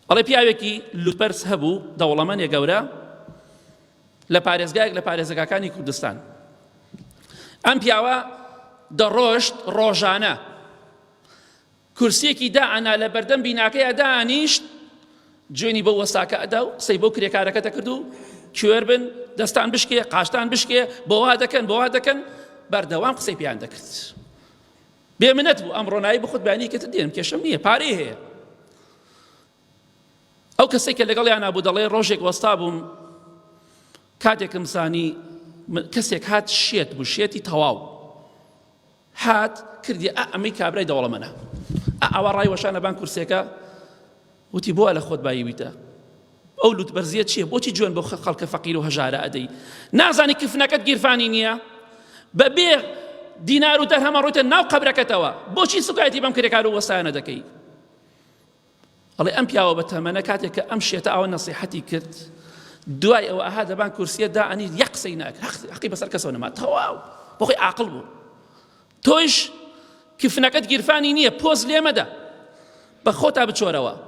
ئەڵێ پیاوێکی لوتپەرس هەبوو دەوڵەمەنێ گەورە لە پارێزگایەک لە پارێزگاکانی کوردستان ئەم پیاوە دەڕۆشت ڕۆژانە کورسیەکی دائەنا لە بەردەم بیناکەیا دانیشت جوێنی بۆ وەستاکە ئەدا و قسەی بۆ کرێکارەکە دەکرد و کوێر بن دەستان بشکێ قاشتان بشکێ بۆ وا دەکەن بۆ وا دەکەن بەردەوام قسەی پێیان دەکرد بێ منەت بوو ئەم ڕۆنایی بخود بەیانی کە تر دێنم کێشەم نییە پارەی هەیە ئەو کەسێک کە لەگەڵیان بوو دەڵێ ڕۆژێک وەستا بووم کاتێکم زانی کەسێک هات شێت بوو شێتی تەواو هات کردی ئە ئەمەی کابرای دەوڵەمەنە ئە ئەوە ڕای وەشانە بان کورسێکە وتی بۆ لە خۆت بایویتە ئەو لوت بەرزیە چییە بۆچی جوێن بۆ خەڵکە فەقیر و هەژارە ئەدەی نازانی کفنەکەت گیرفانی نییە بەبێ دینار و دەرهەمە ڕۆیتە ناو قەبرەکەتەوە بۆچی سوکایەتی بەم کرێکار و وەسایانە دەکەی ئەڵێ ئەم پیاوە بە تەمەنە کاتێک کە ئەم شێتە ئەوە نەسیحەتی کرد دوای ئەوە ئەها دەبان کورسیە دا ئەنی یەک قسەی ناکرد حەقی بەسەر کەسەوە نەما تەواو بۆ خۆی عاقڵ بوو تۆیش کفنەکەت گیرفانی نییە پۆز لێمەدە بە خۆتا بچۆرەوە.